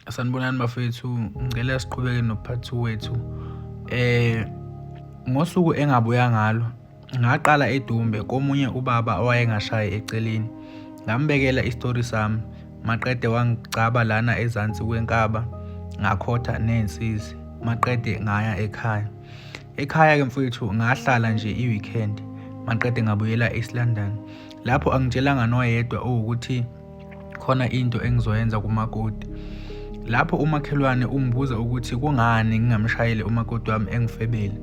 Sanibonani bafethu, ngicela siqhubeke no-part 2 wethu. Ngosuku engabuya ngalo, ngaqala eDumbe komunye ubaba owayengashayi eceleni. Ngambekela isitori sami, maqede wangigcaba lana ezansi kwenkaba, ngakhotha nezinsizi, maqede ngaya ekhaya. Ekhaya-ke mfowethu ngahlala nje i-weekend, maqede ngabuyela e-East London. Lapho angitshelanga noyedwa owukuthi khona into engizoyenza kumakoti. Lapho umakhelwane ungibuza ukuthi kungani ngingamshayeli umakoti wami engifebele.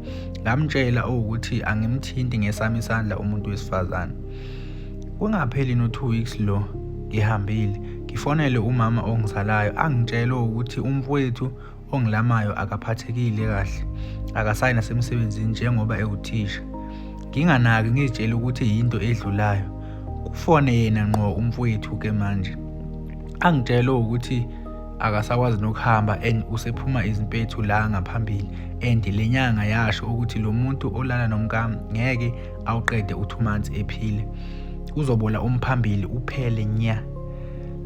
Ngamtshela ukuthi angimthinti ngesami isandla umuntu wesifazane. Kungapheli no-2 weeks lo ngihambile, ngifonele umama ongizalayo angitshele ukuthi umfowethu ongilamayo akaphathekile kahle, akasayi nasemsebenzini njengoba ewuthisha. Nginganaki ngizitshele ukuthi yinto edlulayo. Kufone yena ngqo umfowethu-ke manje. Angitshele ukuthi akasakwazi nokuhamba and usephuma izimpethu la ngaphambili and le nyanga yasho ukuthi lo muntu olala nomkami ngeke awuqede u-2 months ephile, uzobola umphambili uphele nya.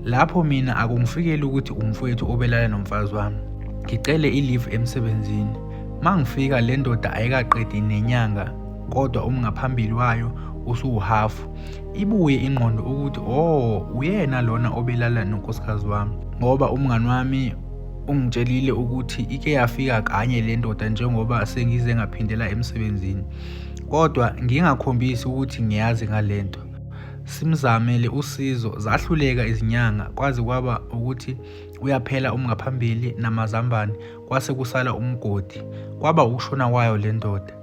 Lapho mina akungifikeli ukuthi umfowethu obelala nomfazi wami. Ngicele i-leave emsebenzini. Mangifika le ndoda ayikaqedi nenyanga kodwa umngaphambili wayo usuwuhafu. Ibuye ingqondo ukuthi oh uyena lona obelala nonkosikazi wami, ngoba umngani wami ungitshelile ukuthi ike yafika kanye le ndoda njengoba sengize ngaphindela emsebenzini, kodwa ngingakhombisi ukuthi ngiyazi ngalento. Simzamele usizo, zahluleka izinyanga kwaze kwaba ukuthi uyaphela umngaphambili namazambane, kwase kusala umgodi. Kwaba ukushona kwayo le ndoda.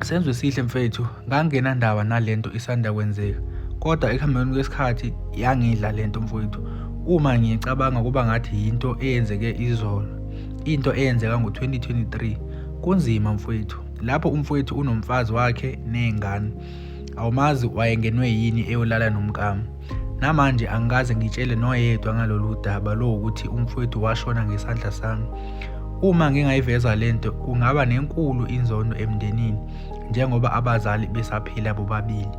Senzo esihle mfethu, ngangingenandaba nalento isanda kwenzeka, kodwa ekuhambeni kwesikhathi yangidla lento mfowethu. Uma ngiyicabanga kuba ngathi yinto eyenzeke izolo, into eyenzeka ngo-2023. Kunzima mfowethu, lapho umfowethu unomfazi wakhe ney'ngane. Awumazi wayengenwe yini eyolala nomkami. Namanje angikaze ngitshele noyedwa ngalolu daba lowukuthi umfowethu washona ngesandla sami. Uma ngingayiveza lento kungaba nenkulu inzondo emndenini njengoba abazali besaphila bobabili.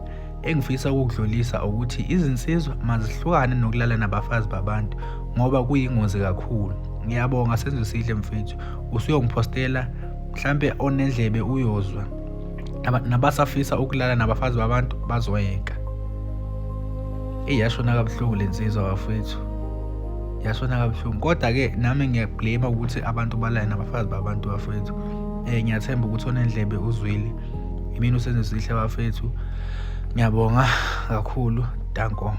Engifisa ukukudlulisa ukuthi izinsizwa mazihlukane nokulala nabafazi babantu ngoba kuyingozi kakhulu. Ngiyabonga Senzo Sihle mfethu, usuyongiphostela mhlampe onendlebe uyozwa. Nabasafisa ukulala nabafazi babantu bazoyeka. Eyi yashona kabuhlungu le nsizwa bafowethu, yashona kabuhlungu. Kodwa-ke nami ngiyakublame ukuthi abantu balale nabafazi babantu bafowethu. Ngiyathemba ukuthi onendlebe uzwile. Imina uSenzo Sihle bafethu, ngiyabonga kakhulu, danko.